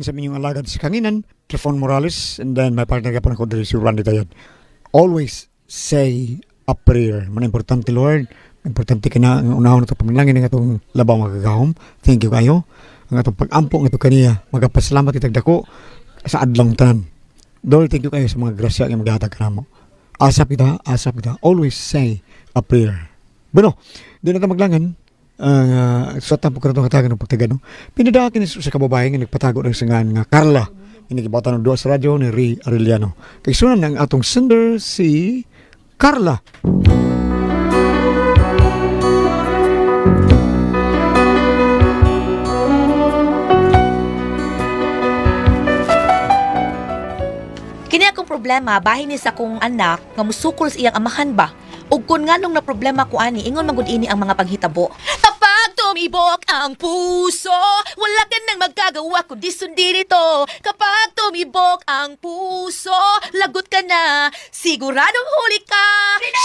sa inyong alagad sa kanginan, Trifon Morales, and then my partner gapon ako diri si Randy Tayad. Always say a prayer. Mana importante, Lord. Importante kina ang unahon nato pamanalangin ang atong labaw magagahom. Thank you kayo. Ang atong pag-ampo nga kaniya, magapasalamat itag dako sa adlong tanan. Lord, thank you kayo sa mga grasya nga maghatag kanamo. Asap kita, asap kita. Always say a prayer. Bueno, di na ta maglangan. Sa tampo ka na hatagan ng pagtaga, no? Pinadakin ni sa kababae nga nagpatago ng sangan nga Carla. Inigibatan ng duwa sa radyo ni Ray Arellano. Kay sunan ng atong sender si Carla. Kini akong problema bahin ni sa akong anak nga musukol sa iyang amahan ba. Ug kun nganong na problema ko ani, ingon man gud ini ang mga panghitabo. Kapag tumibok ang puso, wala ka nang magagawa kundi sundin ito. Kapag tumibok ang puso, lagot ka na, siguradong huli ka.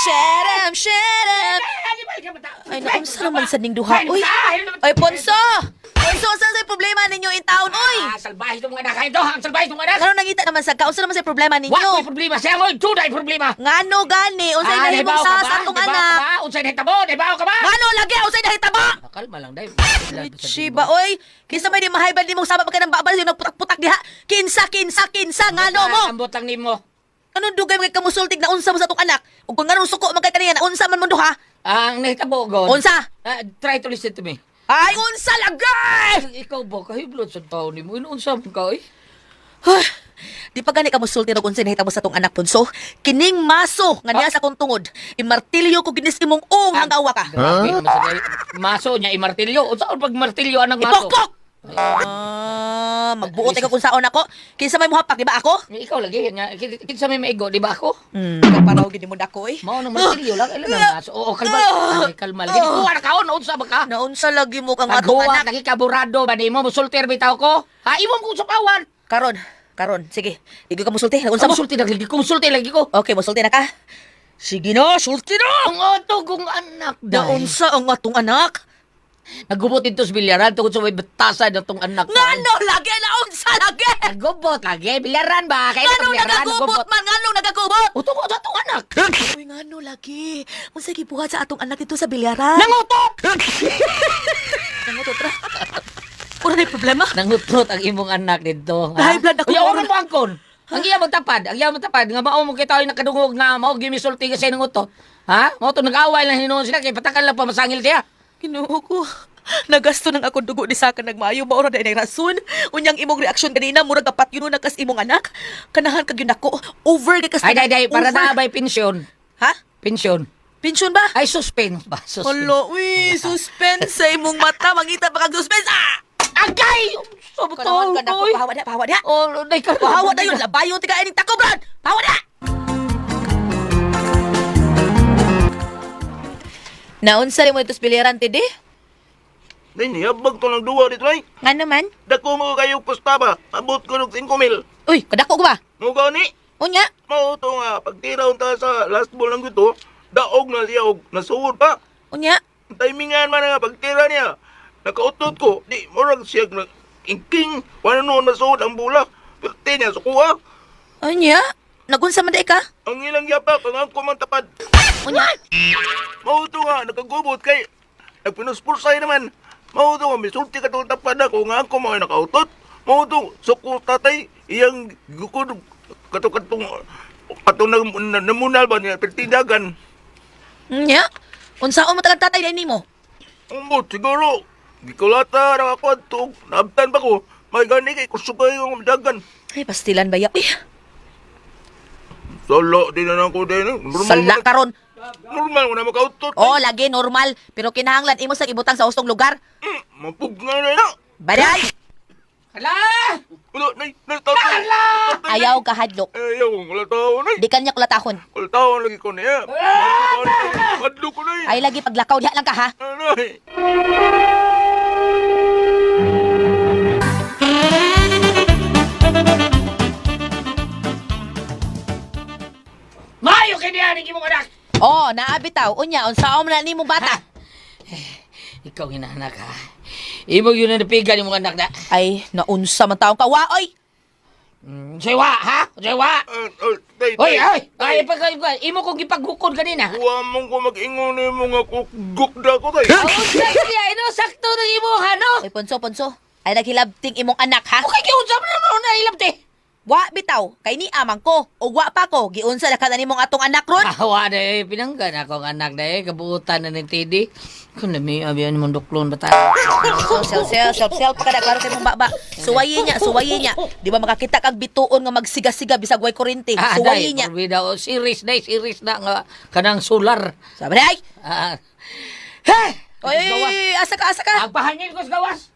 Sherem, sherem. Ay, naku, unsa naman sa ning duha? Uy, ay, Ponso! Ponso, saan sa problema ninyo in town? Uy! Ah, salbahe itong anak. Ito, ang salbahe itong anak. Ngano nangita naman sa ka? Unsa naman sa problema ninyo? Wa ko'y problema siya mo. Dunay problema. Ngano gani? Unsay Ah, nahimong nahibaw sa ka ba? sa atong Nahibaw anak? ka ba? Unsay nahitabo? Nahibaw ka ba? Ngano lagi unsay nahitabo? Ah, kalma lang, day. Chiba oy, kinsa may di mahayban nimong sama pa ka ng babal yung nagputak-putak diha. Kinsa kinsa kinsa ngano mo? Ambot lang nimo. Anong dugay mga kamusultig na unsa mo sa atong anak? Ug kung nganong suko man kay kaniya na unsa man mo duha? Ang nahitabo, God. Unsa? Ah, try to listen to me. Ay unsa lagi? Ikaw ba, kahiblot sa tao nimo? Inuunsa mo ka, eh? Huh, di pa gani ka musulti og unsay nahitabo sa atong anak, Punso. Kining maso nga niya sa akong tungod, imartilyo ko ginis imong ung hanggawa ka. Grabe naman sa day. Maso niya, imartilyo. Unsa pag martilyo anang maso? Ipokpok! Ah, magbuot ka kung saon ako. Kinsa may muhapak, di ba ako? Ikaw lagi, nga, kinsa may maigo, di ba ako? Kaparaw gid mo dako eh. Mao nang martilyo lang, ilan ang maso. Oo, kalma. Ay, kalma lagi. Kuha na kaon, unsa ba ka? Naunsa lagi mo kang atong Paghuwa, anak. lagi kaburado ba nimo? Musultir bitaw ko? Ha, imo ko sa pawan. Karon, karon, sige. Di ka musulti. Naunsa Unsa mo? musulti na lagi ko, musulti lagi ko. Okay, musulti na ka. Sige na, sulti na. Ang ato kong anak dai. Naunsa ang atong anak? Nagubot dito sa bilyaran tungod sa may batasan na tong anak. Ngano lagi naunsa lagi? Nagubot lagi bilyaran ba? Kaya Nganong nagagubot man? Nganong nagagubot? Uto ko sa atong anak. Uy, ngano lagi? Unsa gibuhat sa atong anak dito sa bilyaran? Nangutot. Nangutot ra. Ura na problema. Nangutot ang imong anak dito. ha? High blood ako. Uy, ora mo angkon. Ang iya magtapad, ang iya magtapad nga mao mo kita ay nakadungog nga mao gimisulti kasi nangutot. Ha? Mao to nag-away lang hinuon sila kay patakan lang pa masangil siya. Ginoo ko. Nagasto nang akong dugo ni Saka nagmaayo maura na inay rason. Unyang imong reaksyon kanina murag kapat yun na kas imong anak. Kanahan kag yun ako. Over kay kas Ay, day, day, para over. na ba'y pensyon? Ha? Pensyon. Pensyon ba? Ay, suspense ba? Suspense. Hala, uy, suspense sa imong mata. Mangita pa kag suspense. Ah! Agay! Kanahan Sabotol, ka nako, oy. pahawa na, pahawa na. Oh, day ka. Pahawa na yun, labayo tika ining tako, Brad. Pahawa na! Naunsa rin mo ito sa bilyaran, Tede? Day, nihabag to ng duwa dito ay. Nga naman. Dako mo kayo pusta ba? Abot ko ng 5 mil. Uy, kadako ko ba? Mo gani? Unya. Mao to nga pagtira unta sa last ball ng guto, daog na siya og nasuod pa. Unya. Ang Timingan man nga pagtira niya. Nakautot ko, di murag siya na king wala noon nasuod ang bula. Perte niya sukuha. Unya. Nagunsa man di ka? Ang ilang yapak ang ako man tapad. Unya. Mao to nga nakagubot kay nagpinuspulsay naman. Mao to nga misulti ka tong tapad ako nga ako mo nakautot. Mao to suko tatay iyang gukod kato katong katong namunal ba niya pertindagan. Unya. Unsaon mo tagang tatay dahil nimo? Ambot siguro gikulata ra ako adto naabtan pa ko. May gani kay kusog kayo ang dagan. Ay, pastilan ba ya? Uy, Sala din na ako din. Normal sala na- karon. Normal ko na makautot. Oh, lagi normal. Pero kinahanglan imo sa ibutang sa ustong lugar. Mapug nga na na. Baday! Hala! Wala, nay, nay, tatay. Tatay, Ayaw ka hadlok. nay. Ayaw, wala tao, nay. Di kanya kulatahon. Wala tao lagi ko niya. Madlo ko na Ay lagi paglakaw diha lang ka ha. Anay. Mayo kay niya ni imong anak. Oh, naa bitaw. Unya, unsaon man na nimo bata? Ikaw hinanak ha. Imo yun ang napigan yung mga anak na. Ay, naunsa man taong ka. Wa, oy! Sewa, ha? Sewa! Tay, Hoy, tay, ay! Ay, pag, pag, imo kong gipaghukod kanina. Wa mong ko mag-ingon nimo nga kugukda ko tay. Ang unsa siya, ino, sakto ng imo, ha, no? Oy, Ponso, Ponso. Ay, naghilabting imong anak, ha? Okay, giunsa mo naman na ilabti. Wa bitaw, kay ni amang ko. O wa pa ko, giunsa na ka na nimong atong anak ron. Awa na eh, pinanggan ako ang anak na eh, kabuutan na ni Teddy. Kung nami, abiyan mong duklon ba tayo? So, sel, sel, sel, sel, pa kada klaro kay mong baba. Suwayi niya, suwayi niya. Di ba makakita kag bituon nga magsiga-siga bisag way kurente. Ah, Suwayi day, niya. Porbida, oh, series na, series na nga kanang solar. Sabi na, ay! Ah. Hey! Oy, oy, oy, oy, asa ka, asa ka? Ang pahangin ko sa gawas.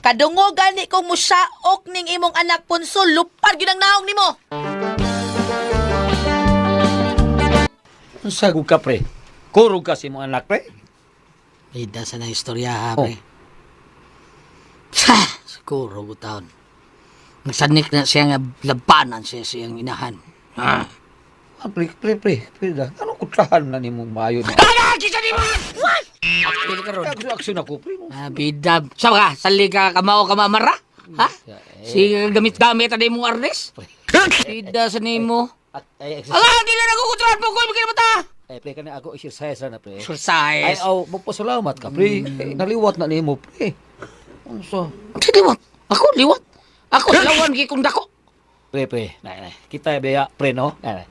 Kadungo gani kong musaok ning imong anak Ponso, lupad gyud ang naong nimo. Unsa gud ka pre? Kurog ka sa imong anak pre? Bida sa na istorya ha, Oh. pre. Ha! Siguro, butaon. Nagsanik na siya nga labanan siya sa iyang inahan. Ah. Ah, pre, pre, pre, pre, da. Ano kutrahan na nimong maayo na? Ala! Kisa di mo! Pili ka ron. Aksyon, aksyon ako pre. Ah, bida. Sa ka, sali ka kamao kamamara? Ha? Sige, gamit-gamit na imong arnes? Bida sa nimo. At ay Ala, hindi na nakukutrahan po ko. Ibigay na ta! ay pre kani ako exercise na pre. Ay Exercise. aw, magpasalamat ka pre. Eh, naliwat na nimo pre. Unsa? Kasi liwat. Ako, liwat. Ako, lawan gi kong dako. Pre, pre. Nay, nay. Kita biya pre no. Nay, nay.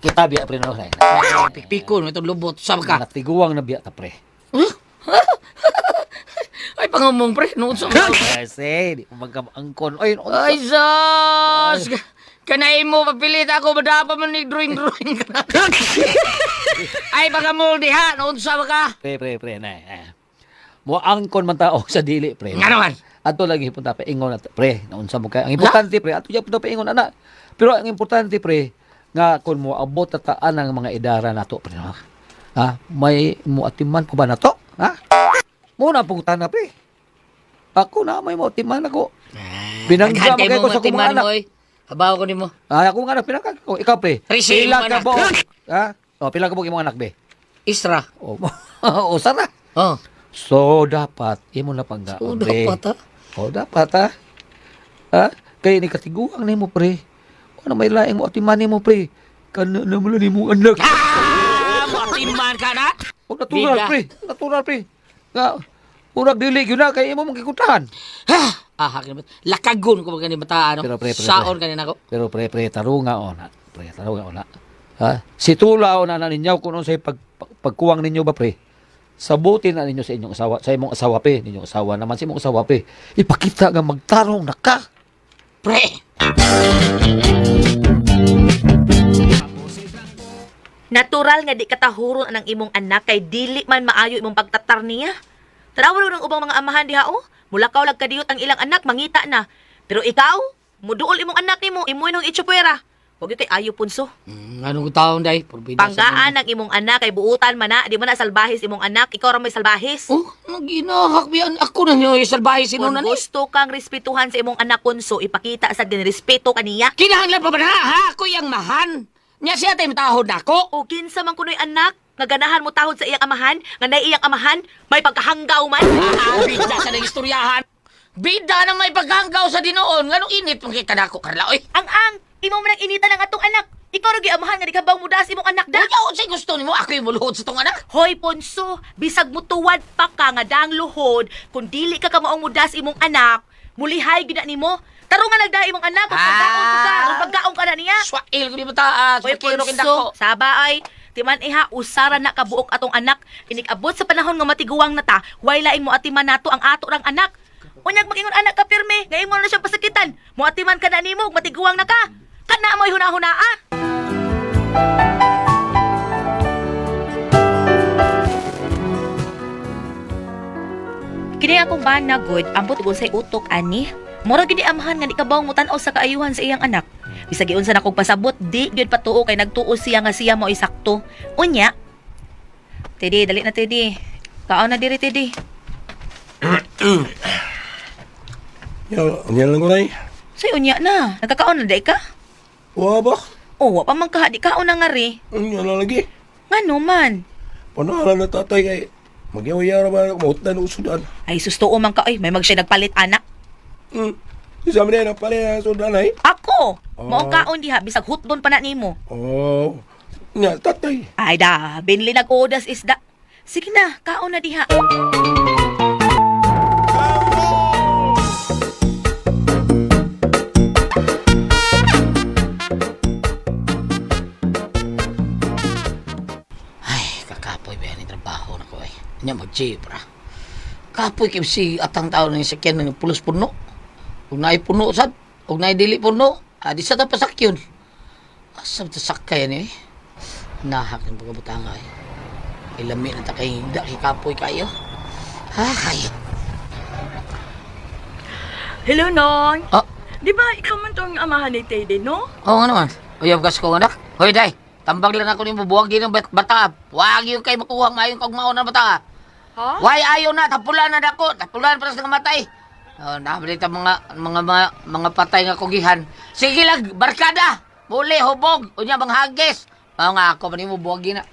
Kita biya pre no. Nay, nay. Pikpikon, itong lubot. Sa ka. Natiguang na biya ta pre. Ay, pangumong pre. Noon sa Kasi di ko magkamangkon. Ay, unsa? Ay, sus! Kanay mo, papilit ako, madapa man ni drawing-drawing ka na. Ay, baka mo diha, noon sa ka. Pre, pre, pre, nay. nay. Moangkon man tao sa dili pre. Nga naman. Ato lagi punta pa ingon at pre, naunsa mo kay. Ang importante pre, ato gyud punta pa ingon ana. Pero ang importante pre, nga kun mo abot ta taan ang mga idara nato pre. No? Ha? May muatiman ko ba nato? Ha? Mo na pungtan na pre. Ako na may muatiman ako. Binangga Daghan man kay kay mo ko sa akong mga matiman anak. mo, oy. Habaw ko nimo. Ah, ako nga anak pinangga ko. Ikaw pre. Receive Pila mo ka na. ba? Ha? Oh, pila ka ba imong anak be? Isra. Oh, o sara. Oh. So dapat imo na panggaon So, pre. dapat, ha? Oh, dapat ha. Ha? Kay ni katiguang nimo pre. Ano may laing mo atiman nimo pre. Kana na mo lang imong anak. Ah, matiman ka na. Oh, natural Bida. pre. Natural pre. Nga murag dili gyud na kay imo mong gikutahan. Ah, hakin ba? Lakagon ko magani bata ano. Pero, pre, pre, Saon pre. kanina ko. Pero pre pre tarunga ona. Pre tarunga ona. Ha? Si tula ona na ninyo kung unsay pagkuwang ninyo ba pre. Sabutin na ninyo sa inyong asawa, sa imong asawa pre, ninyong asawa naman sa imong asawa pre. Ipakita nga magtarong na ka. Pre. Natural nga di katahuron ang imong anak kay dili man maayo imong pagtatar niya. Tanaw ng ubang mga amahan diha oh. Mulakaw lag kadiyot ang ilang anak mangita na. Pero ikaw, muduol imong anak nimo, imo nung itsupwera. Wag gyud kay ayo punso. Anong taon day? Porbida sa Panggaan ang imong anak kay buutan man na, di man na salbahis imong anak, ikaw ra may salbahis. Oh, naginahak biyan. Ako na niyo salbahe Kung sinunan ni. gusto kang respetuhan sa imong anak kunso, ipakita sa ginrespeto kaniya. Kinahanglan pa ba na, ha? Ako yang mahan. Nya siya tayo matahod na ako. O kinsa man kuno'y anak, nga ganahan mo tahod sa iyang amahan, nga naiyang amahan, may pagkahanggaw man. Ah, bida sa nang istoryahan. Bida na may paghanggaw sa dinoon. Nganong init mong kay kanako, Carla, oy. Ang imo man ang inita ng atong anak. Ikaw ra gyud amahan nga di ka bang mudas imong anak da. Unya, unsay gusto nimo? Ako yung muluhod sa tong anak. Hoy Ponso, bisag mutuwad pa ka nga daang luhod, kung dili ka kamaong mudas imong anak, mulihay gyud na nimo. Tarungan nagda imong anak kung pagkaon ka, kung pagkaon ka na niya. Swail ko di ba taas? Hoy Pakiro Ponso, kindako. saba ay timan iha usara na kabuok atong anak. Inikabot sa panahon nga matiguang na ta, way laing mo atiman nato ang ato rang anak. Unyag magingon anak ka pirme, ngayon mo na siyang pasakitan. Mo atiman ka na nimo, ug matiguang na ka. Kana mo'y hunahuna ah. Kini akong bana good, ambot ug unsay utok ani. Mura gid ni amahan nga di ka bawng mutan-aw sa kaayuhan sa iyang anak. Bisag giunsa na kog pasabot, di gyud patuo kay nagtuo siya nga siya mo'y sakto. Unya, Teddy, dali na Teddy. Kaon na diri Teddy. Nya, nya lang ko nay. Say unya na, nagkakaon na di ka? Wa ba? Oh, wa pa man ka, di kaon na nga ri. Nya lang lagi. Ngano man? Panahalan na tatay kay Magyaw-yaw ra ba ako mahutdan og sudan. Ay susto man ka oy, may mag siya nagpalit anak. Isa man na pala ang sudan ay. Ako, Oh. mao kaon diha bisag hutdon pa na nimo. Oh. Nya tatay. Ay da, binli nag-odas isda. Sige na, kaon na diha. Ay, kakapoy ba yan yung trabaho na ko ay. Nya mag-jeep ra. Kapoy kay si atang tao ng sakyan ng pulos puno. Ug naay puno sad, ug naay dili puno, adi sa ta pasakyon. Asa ta sakay ni? Eh? Nahak ng pagkabutanga eh. Ilami na ta kay higda kay kapoy kayo. Ay. Hello, Nong. Ah, Di ba ikaw man tong amahan ni Teddy, no? oo nga naman. Uyab kas ko anak. Hoy day, tambag lang ako nimo buwag din ng bata. Wag yung kay makuha maayong kagmaon ng bata. Ha? Why ayaw na tapulan na dako, tapulan para sa kamatay. Oh, nabalita mga mga mga mga patay nga kugihan. Sige lang, barkada. Muli hubog, unya manghagis. Mao nga ako man nimo buwagi na.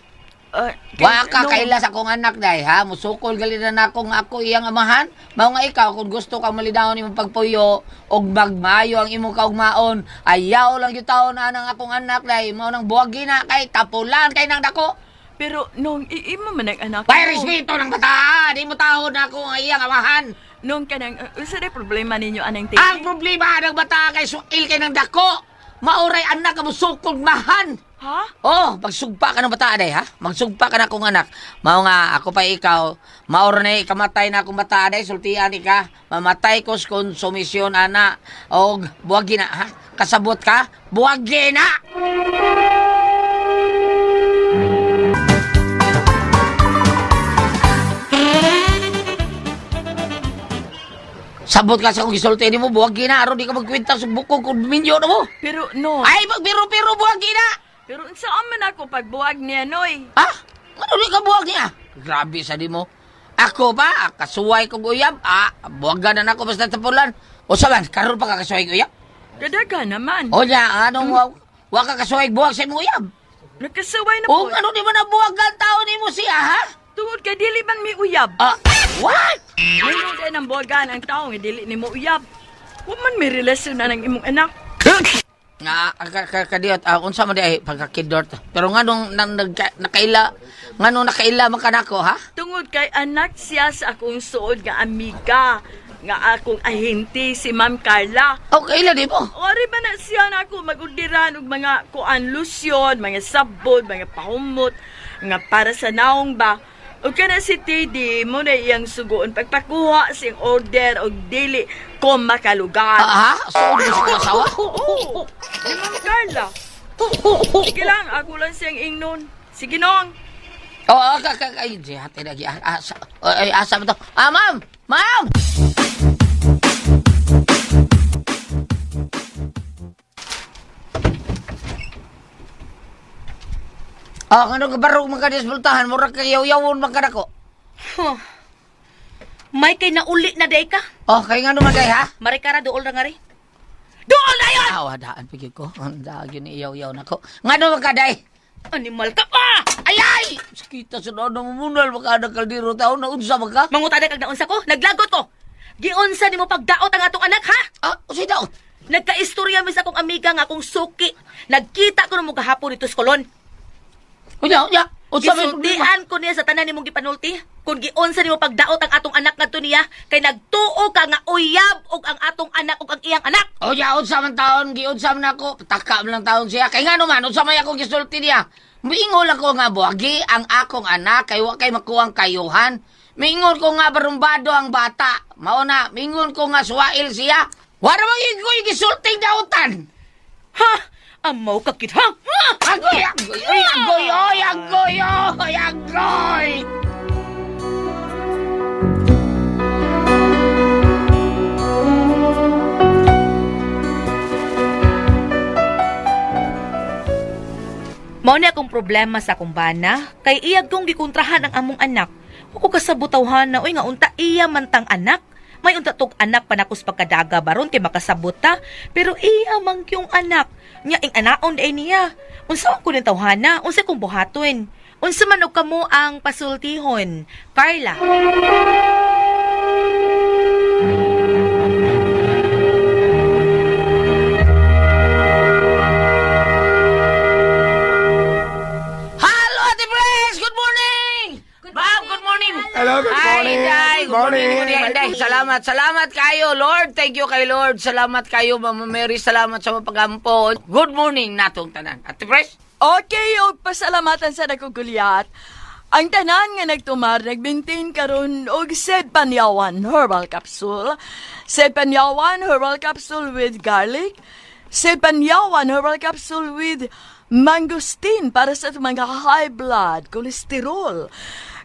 Wa ka Nong, kaila sa akong anak day ha, musukol gali na nako nga ako iyang amahan. Mao nga ikaw kung gusto ka malidawon imong pagpuyo og magmayo ang imong kaugmaon, ayaw lang gyud taon na ang akong anak day, mao nang buwagi na kay tapulan kay nang dako. Pero, Nong, iimo man ang anak May mo. respeto ng bata, di mo taon na ako ang iyang amahan. Nong, kanang, unsa day problema ninyo anang Teddy? Ang problema ng bata kay suil kay ng dako. Mauray anak ka musukol mahan. Ha? Oh, magsugpa ka ng bata day ha. Magsugpa ka na akong anak. Mao nga ako pa ikaw, maura na ikamatay na akong bata day, sultian ka. Mamatay ko sa konsumisyon ana og buwagi na ha. Kasabot ka, buwagi na. Sabot ka sa akong gisulti nimo, buwagi na aron di ka magkwenta sa bukog kung minyo na mo. Pero, Nong, Ay, magbiro-biro buwagi na. pero unsa man ako pagbuwag niya, Noy? Ha? Ano di ka buwag niya? Grabe sa di mo. Ako ba? Kasuway kong uyab? Ah, buwagan na nako basta tapulan. O saban, karon pa ka kasuway kong uyab? Kadaga naman. O niya, anong wa ka kasuway buwag sa imong uyab? Nakasaway na O po. ano di ba nabuwagan tao nimo siya, ha? Tungod kay dili man mi uyab. Ah, what? Mayroon din ang buwagan ang tao nga dili nimo uyab. Wa man may relasyon na ng imong anak. Nga, kadiyot, unsa man di ay pagkakidort. Pero nga nung nakaila, nga nung nakaila man ka nako, ha? Tungod kay anak siya sa akong suod nga amiga, nga akong ahente si Ma'am Carla. O, kaila di mo? Ori ba na siya na ako mag-orderan og mga kuan lusyon, mga sabon, mga pahumot, nga para sa naong ba. O kana si TD mo na iyang sugoon pagpakuha siyang order og dili ko makalugar. Ah, ha? Suod mo sa kong asawa? Oo, ni Ma'am Carla. Sige lang, ako lang siyang ingnon. Sige nong. Oo, oh, ka, ka, ay, di, hati lagi. Ah, asa, ay, asa ba to? Ah, ma'am! Ma'am! Ah, ano ka barog man ka disbultahan? Mura ka yaw-yawon man ka nako. Huh. May kay nauli na day ka. Oh, kay nga naman kay ha? Marikara dool ra nga ri. Dool na yon! Aw, daan pigil ko. Ang daan yun iyaw-yaw nako. Nga naman ka, day? Animal ka pa! Ay, ay! Sakita sa noon mamunal, maka na kaldero taon na unsa man ka? Mangutada kag naunsa ko, naglagot ko. Giunsa nimo pagdaot ang atong anak ha? Ah, usay daot. Nagkaistorya mi sa akong amiga nga akong suki. Nagkita ko nung gahapon dito sa kolon. Unya, unya. Unsa may problema? Gisultian ko niya sa tanan nimong gipanulti. Kung giunsa nimo pagdaot ang atong anak ngadto niya, kay nagtuo ka nga uyab og ang atong anak og ang iyang anak. O ya, unsa man taon, giunsa man ako, taka man lang taon siya. Kay nga naman, unsa may ako gisulti niya. Miingol ako nga buwagi ang akong anak, kay wa kay makuha ang kayuhan. Miingol ko nga barumbado ang bata. Mao na, miingol ko nga suwail siya. Wala bang ko gisulti dautan. Ha? Amaw ka kit ha? Ha? Agoy, agoy, oy, agoy, oy, agoy, oy, agoy. Mao ni akong problema sa akong bana, kay iyag kong gikontrahan ang among anak. Wa ko kasabot tawhana oy nga unta iya man tang anak. May unta tog anak pa nako sa pagkadaga baron kay makasabot ta, pero iya man kyung anak. Nya ing anaon day niya. Unsa ko ning tawhana? Unsa kong buhaton? Unsa man og kamo ang pasultihon, Carla? Hello, Ate Pres! Good morning! Ma'am, good morning! Hello, good morning. Hi, Inday. Good morning. Good morning, Inday. Salamat, salamat kayo, Lord. Thank you kay Lord. Salamat kayo, Mama Mary. Salamat sa mga pagampo. Good morning natong tanan. Ate Pres? Okay, og pasalamatan sa nagkukulyat. Ang tanan nga nagtumar, nagmaintain karon og Sed Panyawan Herbal Capsule. Sed Panyawan Herbal Capsule with garlic. Sed Panyawan Herbal Capsule with mangosteen para sa atong mga high blood, cholesterol.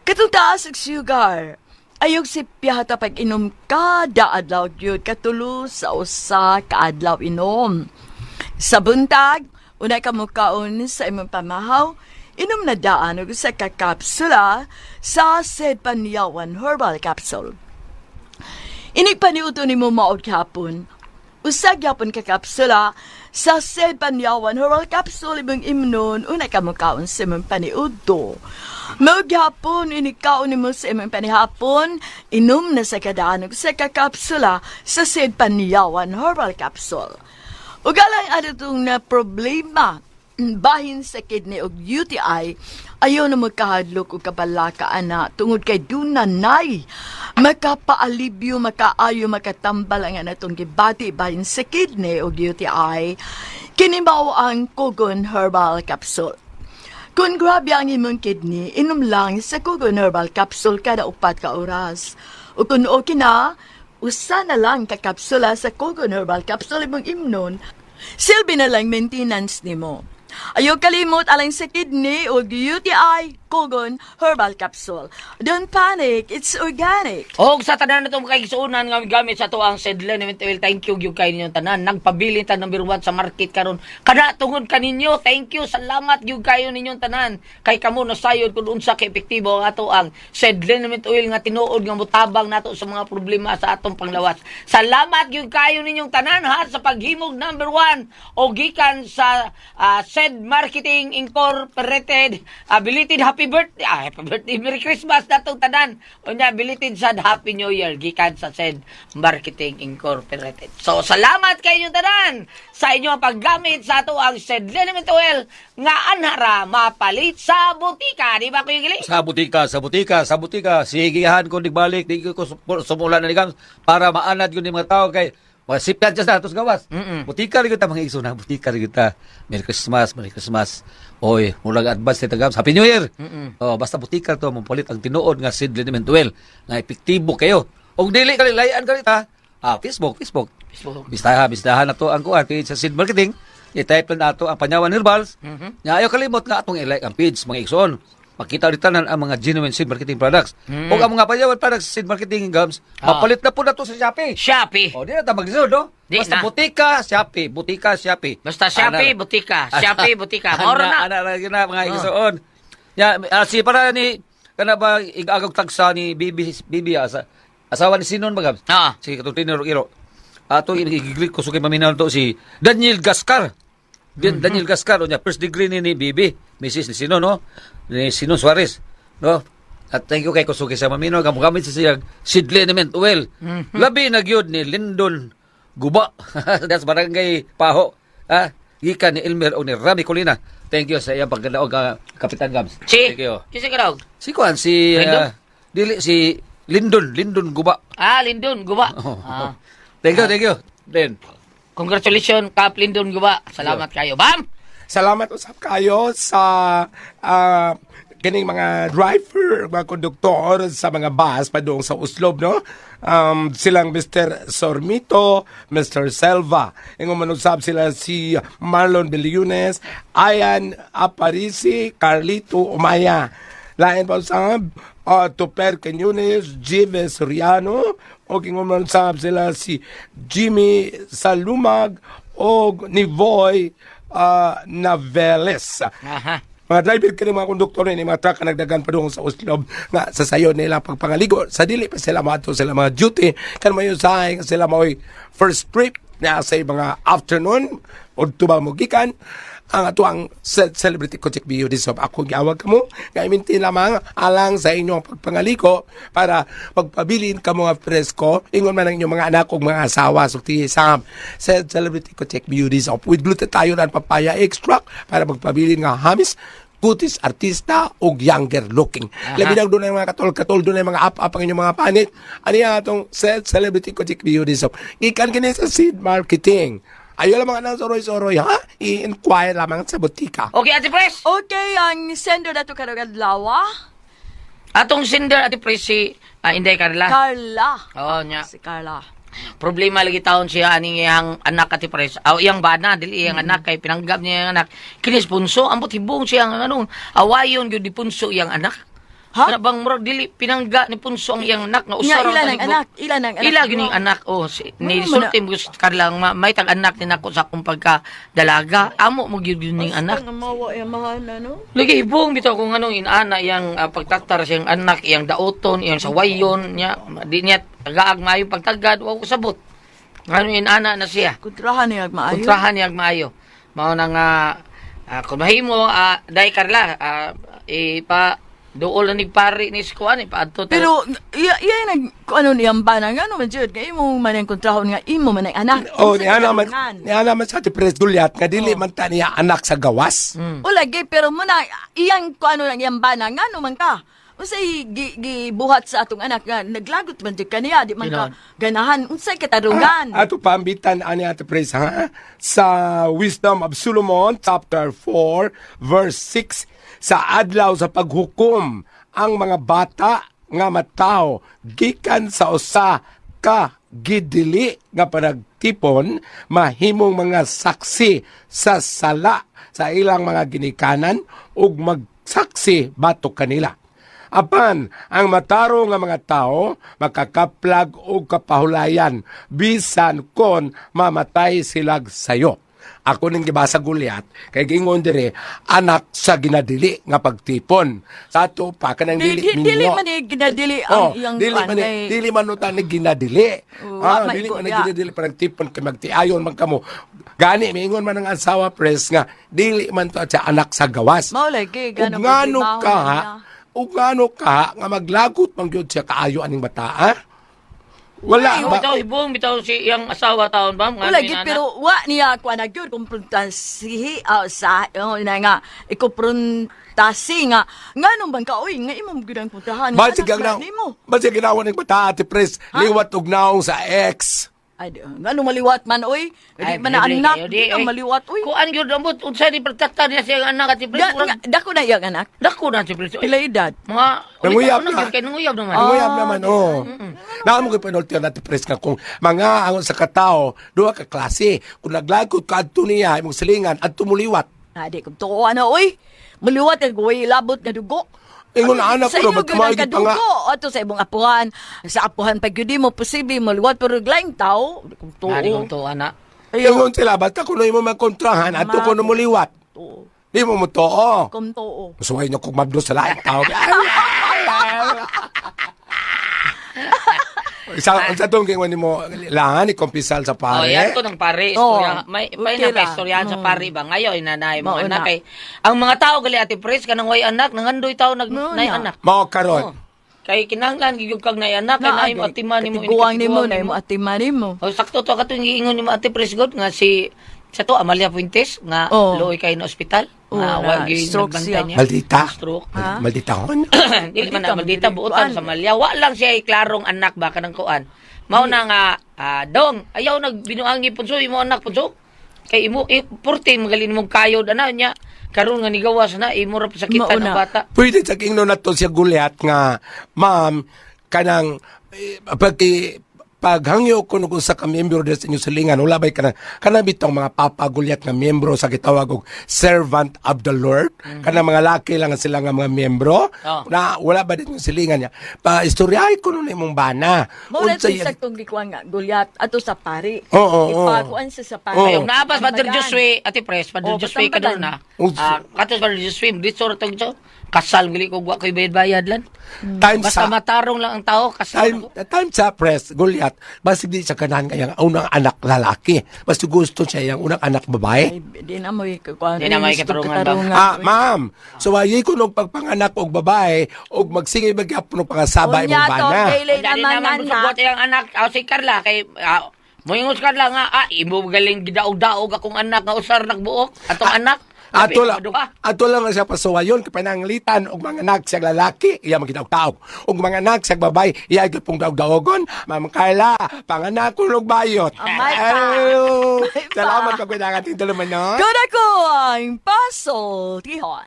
Katong taas og sugar. Ayog si piyata pag inom kada adlaw gyud katulo sa usa ka adlaw inom. Sa buntag, una ka mukaon sa imong pamahaw, inom na daan og usa ka kapsula sa Sepanyawan Herbal Capsule. Inig paniuto nimo maog hapon. Usa gyapon ka kapsula sa Sepanyawan Herbal Capsule imong imnon una ka mukaon sa imong paniudto. Maog gyapon inig kaon nimo sa imong panihapon, inom na sa kadaan og usa ka kapsula sa Sepanyawan Herbal Capsule. Ug alang adtong na problema bahin sa kidney og UTI, ayaw na magkahadlok og kabalaka ana tungod kay dunanay makapaalibyo, makaayo, makatambal ang anatong gibati bahin sa kidney og UTI. Kini mao ang Kogon Herbal Capsule. Kung grabe ang imong kidney, inom lang sa Kogon Herbal Capsule kada 4 ka oras. O kung okay na, usa na lang ka kapsula sa Kogon Herbal Capsule imong imnon, silbi na lang maintenance nimo. Ayaw kalimot alang sa kidney o UTI, Kogon Herbal Capsule. Don't panic, it's organic. Og sa tanan natong kaigsuonan nga gamit sa tuang Sedlen Oil, thank you gyud kay ninyong tanan. Nagpabilin ta number 1 sa market karon. Kana tungod kaninyo, thank you, salamat gyud kayo ninyong tanan. Kay kamo nasayod kun unsa ka epektibo ang ato ang Sedlen Oil nga tinuod nga motabang nato sa mga problema sa atong panglawas. Salamat gyud kayo ninyong tanan ha sa paghimog number 1 o gikan sa Sed Marketing Incorporated. Belated happy birthday, happy birthday, Merry Christmas natong tanan. Unya belated sad Happy New Year gikan sa Sed Marketing Incorporated. So salamat kay inyong tanan sa inyong paggamit sa ato ang Sed Liniment Oil nga anhara mapalit sa butika, di ba Kuya Gili? Sa butika, sa butika, sa butika. Sigihan ko nigbalik, di ko sumula na ni Gams para maanad yun yung mga tao kay mga sipyan siya sa atos gawas. Butika rin kita mga igsoon na, butika rin kita. Merry Christmas, Merry Christmas. Oy, murag advance ni Gams. Happy New Year. Oh, basta butika to mopalit ang tinuod nga Sid Liniment Oil nga epektibo kayo. Og dili ka layan ka ta. Ah, Facebook, Facebook. Facebook. Bistaha, bistaha na to ang kuan page sa Sid Marketing. I-type lang nato ang Panyawan Herbals. Nga ayaw kalimot nga atong i-like ang page mga igsoon. Makita ulit tanan ang mga genuine Seed Marketing products. O ang mga Panyawan products sa Seed Marketing Gams, mapalit na po na to sa Shopee. Shopee. O, di na ta maglisod, no? Di Basta na. butika, Shopee, butika, Shopee. Basta Shopee, Ana- butika. Shopee, butika. Moro na. Ana, ana, ana, mga igsoon. Ya, si para ni kana ba igagog tagsa ni Bibi Bibi asa asawa ni Sinon ba Gabs? Ah. Sige katong tinuro iro. Ato igiglit ko sugay maminaw to si Daniel Gascar. Daniel Gascar unya first degree ni Bibi, Mrs. ni Sinon no? Ni Sinon Suarez, no? At thank you kay Kusugi sa mamino gamit sa siyag Sidley Element Oil. Labi na gyud ni Lindon Guba. That's barangay Paho. Ah, gikan ni Elmer o ni Rami Colina. Thank you sa iyang pagkadaog, Kapitan Gams. Si. Thank you. Kinsa ka daw? Si kuan si Lindon? Dili si Lindon, Lindon Guba. Ah, Lindon, Guba. Oh. Ah. Thank you, thank you. Then, Congratulations, Kap Lindon Guba. Salamat kayo. Bam! Salamat usab kayo sa kining mga driver, mga konduktor sa mga bus padung sa Oslob, no? Silang Mr. Sormito, Mr. Selva. Ingon man usab sila si Marlon Bellunes, Ayan Aparisi, Carlito Umaya. Lain pa usab Tuper Quinones, Jive Soriano, o ingon man usab sila si Jimmy Salumag o ni Voy Naveles. Aha. Mga driver kini mga konduktor ni mga truck nga nagdagan pa doon sa Oslob nga sa sayo nila pagpangaligo sa dili pa sila moadto sila mga duty kan mayo sahay nga sila maoy first trip na sa mga afternoon udto ba mo gikan. Ang ato ang Celebrity Kojek Beauty Soap. Ako giawag kamo, nga iminti lamang alang sa inyong pagpangaliko para pagpabilin kamo nga presko, ingon man ang inyong mga anak ug mga asawa. So, sa Celebrity Kojek Beauty Soap with glutathione and papaya extract para pagpabilin nga hamis kutis artista og younger looking. Labi na doon mga katol-katol, doon mga up-up ang inyong mga panit. Ano yan atong Celebrity Kojek Beauty Soap? Gikan kini sa seed marketing. Ayaw lamang ang soroy-soroy, ha? I-inquire lamang sa butika. Okay, Ate Pres. Okay, ang sender nato karong adlaw. Atong sender, Ate Pres, si Inday Carla. Carla. Oo, nya. Si Carla. Problema lagi taon siya aning iyang anak, Ate Pres. Aw, iyang bana dili iyang anak kay pinanggap niya iyang anak. Kinis punso, ambot hibong siya ang anong awayon gyud di punso iyang anak. Ha? Kana bang murag dili pinangga ni punso ang iyang anak nga Nga usa ra ilan ang taligbok. anak? Ilan ang anak? Ila gyud ning anak, oh, si, ni Ano man sulti mo Carla nga may tag anak ni nako sa akong pagka dalaga. Amo mo gyud gyud ning anak. Ang mawa yung mahal, no? Lagi hibong bitaw kung anong inana iyang pagtatar siyang anak, iyang daoton, iyang sawayon niya, di niya tagaag maayo pagtagad, wa ko sabot. Ngano inana na siya. Kontrahan niya maayo. Kontrahan niya maayo. Mao na nga kung mahimo day Carla, ipa duol na ni pari ni Skuan ipaadto ta. Pero iya iya nag kung ano niyang bana nga ano man jud kay imo man ang kontrahon nga imo man ang anak. Oh, Unsa niya naman, katarungan? niya naman sa Ate Pres Gulyat, nga dili man ta niya anak sa gawas. O lagi pero mo na iyang kung ano lang iyang bana nga ano man ka. Unsay gibuhat sa atong anak nga naglagot man jud kaniya di man ka ganahan unsay katarungan. Ato pambitan ani Ate Pres, ha? Sa Wisdom of Solomon, chapter 4, verse 6, sa adlaw sa paghukom ang mga bata nga matawo gikan sa usa ka gidili nga panagtipon mahimong mga saksi sa sala sa ilang mga ginikanan ug magsaksi batok kanila. Apan, ang mataro nga mga tao makakaplag og kapahulayan bisan kon mamatay silag sayo. Ako ning gibasa Gulyat kay giingon dire anak sa ginadili nga pagtipon. Sa ato pa kanang Di, dili di, dili minyo. man ni ginadili ang Oh, iyang dili kuan man ni, kay- dili man uta ni ginadili. Oo, Ah, wa dili maigo man ni ya. ginadili parang tipon kay magtiayon man kamo. Gani miingon man ang asawa pres nga dili man to siya anak sa gawas. Mao lagi Ug gano ngano problemaho ka, na niya. ug ngano ka nga maglagot man gyud siya kaayo aning bata, ha? Wala ba? Bitaw hibong bitaw si iyang asawa taon ba Wala gyud pero wa niya kuan na gyud kumpruntasihi sa oh, na nga ikumpruntasi nga nganong bang ka oy nga imo gyud ang kontrahan nga Basig anak ang na na, nimo. basig ginawa ning bata, Ate Pres, liwat og naong sa ex. Ay, ngano maliwat man oy? Di man na anak, di ka maliwat oy. Kuan gyud ambot unsa ni pagtatar niya siyang anak, Ate Pres. Da, dako na iyang anak. Dako na si Pres. Pila edad? Mga Nanguyab ulit na. na. Kay nanguyab naman. Nanguyab naman, oh. Naamo ko'y panulti ang Ate Pres nga kung mga angon sa katao, duha ka klase. Kung naglagot ka adto niya, imong silingan, adto muliwat. Ah, di kung tuo ano oy. Maliwat kag way labot nga dugo. Ingon na anak sa ko, inyo ba't gyud ang kumain pa nga? kadugo. Ato sa imong apuhan, sa apuhan pa gyud mo posible maliwat pero laing tao. Di kung tuo. Di kung tuo anak. Ingon sila, basta kuno imo magkontrahan, adto kuno muliwat. Tuo. Di mo mo tuo. Kung tuo. Masuway niyo kung mabdo sa laing tao. Sa sa tong gingon nimo langan ni kumpisal sa Oh, pare. yan to ng pare. Oh, Istorya, may okay na ra. istoryahan sa pare ba ngayon nanay mo Mao anak na. kay ang mga tao gali Ate Pres kanang way anak nangandoy tao nag Mao nay na. anak. Mao karon. Oh. Kay kinahanglan gid kag nay anak kay nay mo atiman nimo ini, Katiguang nimo katiguang na imo atiman nimo. Oh, sakto to katong giingon nimo Ate Pres god nga si sa to Amalia Fuentes nga Oh. luoy kay na ospital. Oh, Nga na, wa gyud stroke nagbantay siya. niya. Maldita. Stroke. Ha? Maldita hon. Dili man Maldita, na maldita maldita. buotan Kuan. sa Malya. Wa lang siya ay klarong anak ba kanang kuan. Mao na nga dong ayaw nagbinuangi punso imo anak punso. Kay imo 14 magalin mong kayod ana nya karon nga nigawas na imo ra pasakitan Mao ang na. bata. Pwede sa kingno na to siya gulyat nga, ma'am, kanang, pagki, paghangyo ko nung usa ka miyembro sa inyong silingan, wala ba'y kanang, kanang bitong mga papagulyat nga miyembro sa gitawag og servant of the Lord, kanang mga laki lang ang sila nga mga miyembro, Oh. na wala ba din yung silingan niya. Pa, istoryahe ko nun imong bana. Mao na Unsay- saktong gikuan nga Goliath ato sa pari. Oo, oo, oo. Ipakuan sa sa pari. Oo. Ayong naapas Father Tambagan. Josue, Ate Pres, Father Oh, Josue kadun patambagan. na. Oh, Katos Father Josue, dito ra tag Kasal gali ko wa koy bayad-bayad lan. Time Basta sa matarong lang ang tao, kasal. Time, time sa press, Goliath, basig di siya ganahan kaya ang unang anak lalaki. Basta gusto siya yung unang anak babae. Ay, di na mo ikuan. Di na mo'y katarungan ba? Ah, ma'am, so ayay ko nung pagpanganak og babae og magsige magyapon og pangasaba imong Unya to, bana. dili Dali naman naman anak. musugot iyang anak, ah, si Carla kay moingon si Carla nga imo galing gidaog-daog akong anak nga usar nagbuok atong anak. Ato Labi, lang, duha. ato lang ang siya pasuwayon kay pananglitan og mga anak siyang lalaki, iya magdaog-daog. Og mga anak siyang babae, iya gyud daog-daogon. Ma'am Carla, panganak ko og bayot. Amay pa. Ayo. Amay pa. Salamat pag pinangatin tuloy man, no? Kuna ko ang paso, tihon.